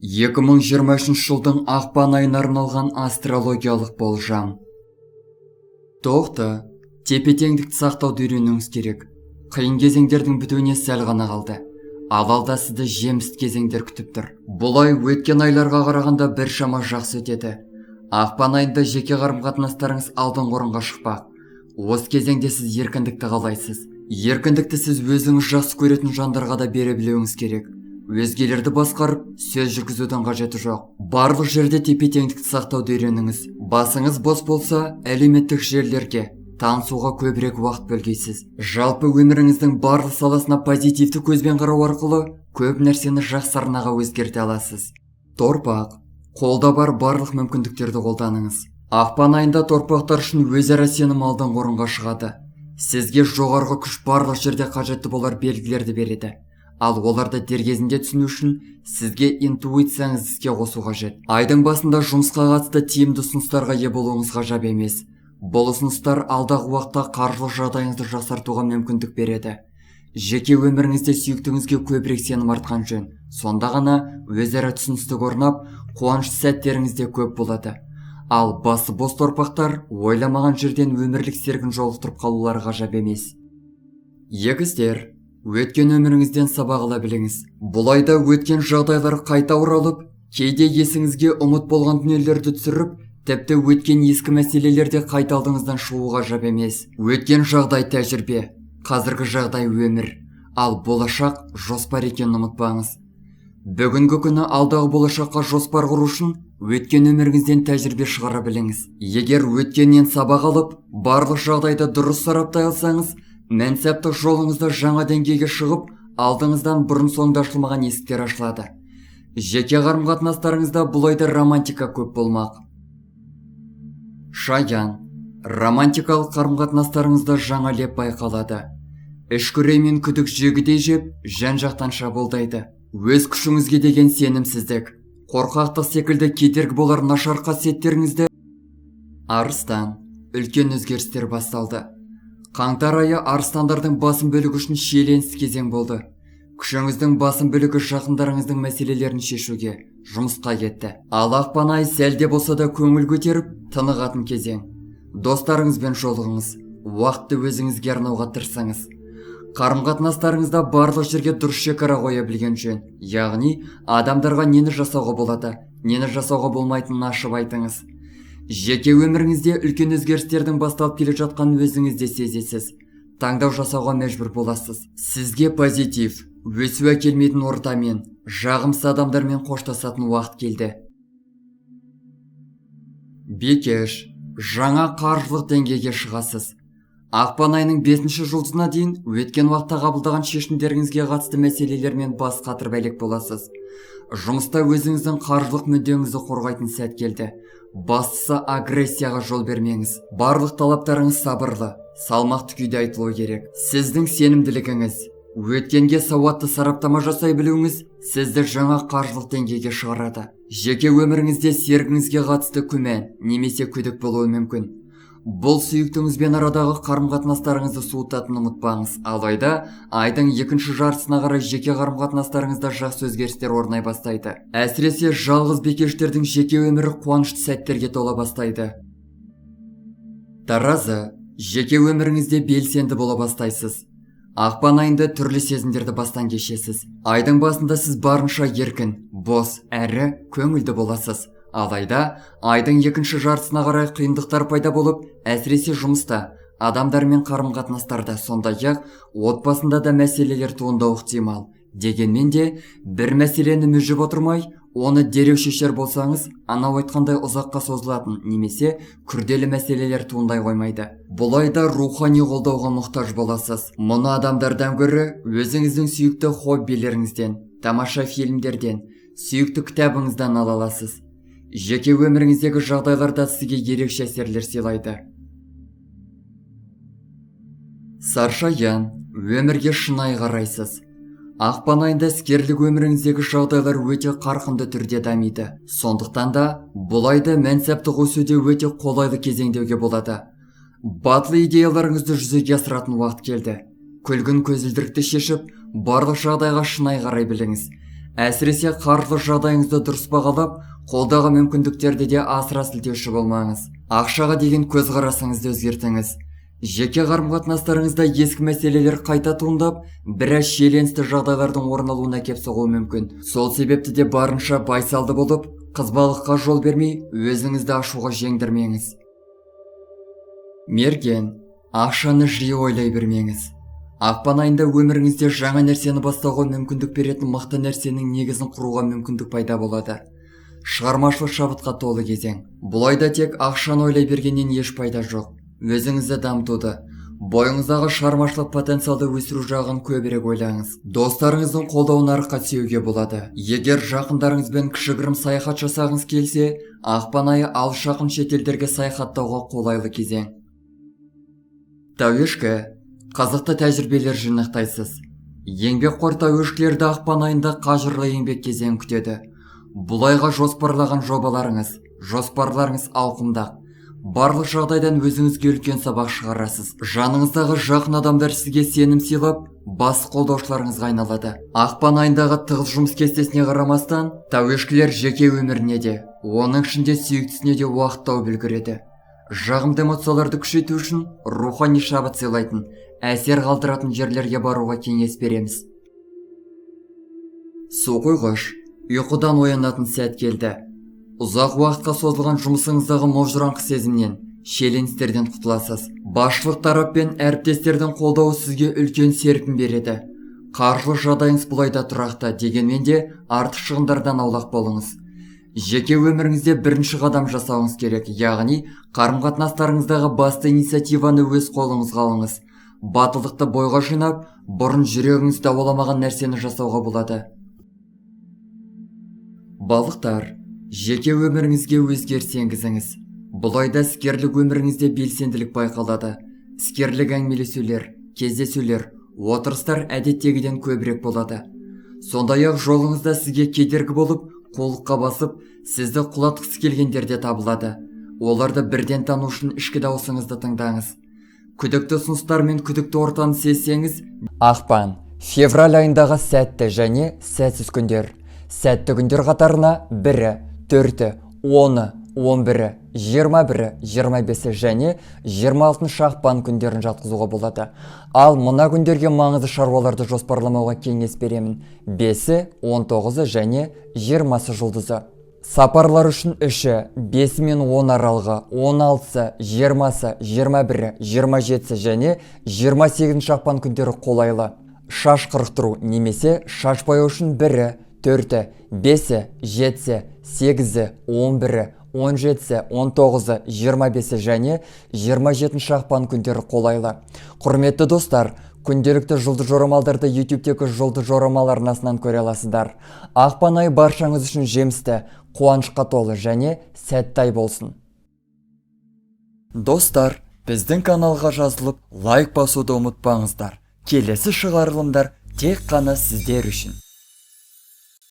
2023 жылдың ақпан айына арналған астрологиялық болжам. Тоқты, тепе-теңдікті сақтауды үйренуіңіз керек. Қиын кезеңдердің бітуіне сәл ғана қалды. Ал алда сізді жемісті кезеңдер күтіп тұр. Бұл ай өткен айларға қарағанда біршама жақсы өтеді. Ақпан айында жеке қарым-қатынастарыңыз алдыңғы орынға шықпақ. Осы кезеңде сіз еркіндікті қалайсыз. Еркіндікті сіз өзіңіз жақсы көретін жандарға да бере білуіңіз керек. Өзгелерді басқарып, сөз жүргізудің қажеті жоқ. Барлық жерде тепе-теңдікті сақтауды үйреніңіз. Басыңыз бос болса, әлеуметтік желілерге, танысуға көбірек уақыт бөлгейсіз. Жалпы өміріңіздің барлық саласына позитивті көзбен қарау арқылы көп нәрсені жақсы арнаға өзгерте аласыз. Торпақ, қолда бар барлық мүмкіндіктерді қолданыңыз. Ақпан айында торпақтар үшін өзара сенім алдыңғы орынға шығады. Сізге жоғарғы күш барлық жерде қажетті болар белгілерді береді. Ал оларды дер кезінде түсіну үшін сізге интуицияңызды іске қосу қажет. Айдың басында жұмысқа қатысты тиімді ұсыныстарға ие болуыңыз ғажап емес. Бұл ұсыныстар алдағы уақытта қаржылық жағдайыңызды жақсартуға мүмкіндік береді. Жеке өміріңізде сүйіктіңізге көбірек сенім артқан жөн. Сонда ғана өзара түсіністік орнап, қуанышты сәттеріңіз де көп болады. Ал басы бос торпақтар ойламаған жерден өмірлік серігін жолықтырып қалулары ғажап емес. Егіздер, өткен өміріңізден сабақ ала біліңіз. Бұл айда өткен жағдайлар қайта оралып, кейде есіңізге ұмыт болған дүниелерді түсіріп, тіпті өткен ескі мәселелерде қайта алдыңыздан шығу ғажап емес. Өткен жағдай тәжірибе, қазіргі жағдай өмір, ал болашақ жоспар екенін ұмытпаңыз. Бүгінгі күні алдағы болашаққа жоспар құру үшін өткен өміріңізден тәжірибе шығара біліңіз. Егер өткеннен сабақ алып, барлық жағдайды дұрыс сараптай алсаңыз, мәнсаптық жолыңызда жаңа деңгейге шығып, алдыңыздан бұрын-соңды ашылмаған есіктер ашылады. Жеке қарым-қатынастарыңызда бұл айда романтика көп болмақ. Шаян, романтикалық қарым-қатынастарыңызда жаңа леп байқалады. Ішкі үрей мен күдік жегідей жеп, жан-жақтан шабуылдайды. Өз күшіңізге деген сенімсіздік, қорқақтық секілді кедергі болар нашар қасиеттеріңізді. Арыстан, үлкен өзгерістер басталды. Қаңтар айы арыстандардың басым бөлігі үшін шиеленісті кезең болды. Күшіңіздің басым бөлігі жақындарыңыздың мәселелерін шешуге, жұмысқа кетті. Ал ақпан айы сәл де болса да көңіл көтеріп, тынығатын кезең. Достарыңызбен жолығыңыз, уақытты өзіңізге арнауға тырысыңыз. Қарым-қатынастарыңызда барлық жерге дұрыс шекара қоя білген жөн. Яғни, адамдарға нені жасауға болады, нені жасауға болмайтынын ашып айтыңыз. Жеке өміріңізде үлкен өзгерістердің басталып келе жатқанын өзіңіз де сезесіз. Таңдау жасауға мәжбүр боласыз. Сізге позитив, өсу әкелмейтін ортамен, жағымсыз адамдармен қоштасатын уақыт келді. Бекеш, жаңа қаржылық деңгейге шығасыз. Ақпан айының 5-ші жұлдызына дейін өткен уақытта қабылдаған шешімдеріңізге қатысты мәселелермен бас қатырып әлек боласыз. Жұмыста өзіңіздің қаржылық мүддеңізді қорғайтын сәт келді. Бастысы агрессияға жол бермеңіз. Барлық талаптарыңыз сабырлы, салмақты күйде айтылуы керек. Сіздің сенімділігіңіз, өткенге сауатты сараптама жасай білуіңіз сізді жаңа қаржылық деңгейге шығарады. Жеке өміріңізде серігіңізге қатысты күмән немесе күдік болуы мүмкін. Бұл сүйіктіңізбен арадағы қарым-қатынастарыңызды суытатынын ұмытпаңыз. Алайда айдың екінші жартысына қарай жеке қарым-қатынастарыңызда жақсы өзгерістер орнай бастайды. Әсіресе жалғыз бекештердің жеке өмірі қуанышты сәттерге тола бастайды. Таразы, жеке өміріңізде белсенді бола бастайсыз. Ақпан айында түрлі сезімдерді бастан кешесіз. Айдың басында сіз барынша еркін, бос, әрі көңілді боласыз. Алайда, айдың екінші жартысына қарай қиындықтар пайда болып, әсіресе жұмыста, адамдармен қарым-қатынастарда, сондай-ақ отбасында да мәселелер туындауы ықтимал. Дегенмен де, бір мәселені мүжіп отырмай, оны дереу шешер болсаңыз, анау айтқандай ұзаққа созылатын немесе күрделі мәселелер туындай қоймайды. Бұл айда рухани қолдауға мұқтаж боласыз. Мұны адамдардан гөрі өзіңіздің сүйікті хоббилеріңізден, тамаша фильмдерден, сүйікті кітабыңыздан ала аласыз. Жеке өміріңіздегі жағдайларда сізге ерекше әсерлер сыйлайды. Саршаян, өмірге шынайы қарайсыз. Ақпан айында іскерлік өміріңіздегі жағдайлар өте қарқынды түрде дамиды. Сондықтан да бұл айда мәнсаптық өсуде өте қолайлы кезең деуге болады. Батыл идеяларыңызды жүзеге асыратын уақыт келді. Күлгін көзілдірікті шешіп, барлық жағдайға шынайы қарай біліңіз. Әсіресе қаржылық жағдайыңызды дұрыс бағалап, қолдағы мүмкіндіктерді де асыра сілтеуші болмаңыз. Ақшаға деген көзқарасыңызды өзгертіңіз. Жеке қарым-қатынастарыңызда ескі мәселелер қайта туындап, біраз шиеленісті жағдайлардың орын алуына әкеп соғуы мүмкін. Сол себепті де барынша байсалды болып, қызбалыққа жол бермей, өзіңізді ашуға жеңдірмеңіз. Мерген, ақшаны жиі ойлай бермеңіз. Ақпан айында өміріңізде жаңа нәрсені бастауға мүмкіндік беретін мықты нәрсенің негізін құруға мүмкіндік пайда болады. Шығармашылық шабытқа толы кезең. Бұл айда тек ақшаны ойлай бергеннен еш пайда жоқ. Өзіңізді дамытуды, бойыңыздағы шығармашылық потенциалды өсіру жағын көбірек ойлаңыз. Достарыңыздың қолдауын арқа сүйеуге болады. Егер жақындарыңызбен кішігірім саяхат жасағыңыз келсе, ақпан айы алыс жақын шетелдерге саяхаттауға қолайлы кезең. Тәуешкі, қызықты тәжірибелер жинақтайсыз. Еңбекқор тәуешкілерді ақпан айында қажырлы еңбек кезеңі күтеді. Бұл айға жоспарлаған жобаларыңыз, жоспарларыңыз ауқымды. Барлық жағдайдан өзіңізге үлкен сабақ шығарасыз. Жаныңыздағы жақын адамдар сізге сенім сыйлап, бас қолдаушыларыңызға айналады. Ақпан айындағы тығыз жұмыс кестесіне қарамастан, тәуешкілер жеке өміріне де, оның ішінде сүйіктісіне де уақыт тауып үлгереді. Жағымды эмоцияларды күшейту үшін рухани шабыт сыйлайтын, әсер қалдыратын жерлерге баруға кеңес береміз. Су құйғыш, ұйқыдан оянатын сәт келді. Ұзақ уақытқа созылған жұмысыңыздағы можыраңқы сезімнен, шиеленістерден құтыласыз. Басшылық тарап пен әріптестердің қолдауы сізге үлкен серпін береді. Қаржылық жағдайыңыз бұл айда тұрақты, дегенмен де артық шығындардан аулақ болыңыз. Жеке өміріңізде бірінші қадам жасауыңыз керек, яғни қарым-қатынастарыңыздағы басты инициативаны өз қолыңызға алыңыз. Батылдықты бойға жинап, бұрын жүрегіңіз дауаламаған нәрсені жасауға болады. Балықтар, жеке өміріңізге өзгеріс енгізіңіз. Бұл айда іскерлік өміріңізде белсенділік байқалады. Іскерлік әңгімелесулер, кездесулер, отырыстар әдеттегіден көбірек болады. Сондай-ақ жолыңызда сізге кедергі болып, қолыққа басып, сізді құлатқысы келгендер де табылады. Оларды бірден тану үшін ішкі дауысыңызды тыңдаңыз. Күдікті ұсыныстар мен күдікті ортаны сезсеңіз, ақпан, февраль айындағы сәтті және сәтсіз күндер. Сәтті күндер қатарына 1-і, 4-і, 10-ы, 11-і, 21-і, 25-і және 26 ақпан күндерін жатқызуға болады. Ал мына күндерге маңызды шаруаларды жоспарламауға кеңес беремін. 5-і, 19-ы және 20-сы жұлдызы. Сапарлар үшін 3-і, 5-і мен 10 аралығы, 16-сы, 20-сы, 21-і, 27-сі және 28 ақпан күндері қолайлы. Шаш қырықтыру немесе шаш бояу үшін 1-і, 4-і, 5-і, 7-сі, 8-і, 11-і, 17-сі, 19-ы, 25-і және 27 ақпан күндері қолайлы. Құрметті достар, күнделікті жұлдыз жорамалдарды YouTube-тегі жұлдыз жорамал арнасынан көре аласыздар. Ақпан айы баршаңыз үшін жемісті, қуанышқа толы және сәтті ай болсын. Достар, біздің каналға жазылып, лайк басуды ұмытпаңыздар. Келесі шығарылымдар тек қана сіздер үшін.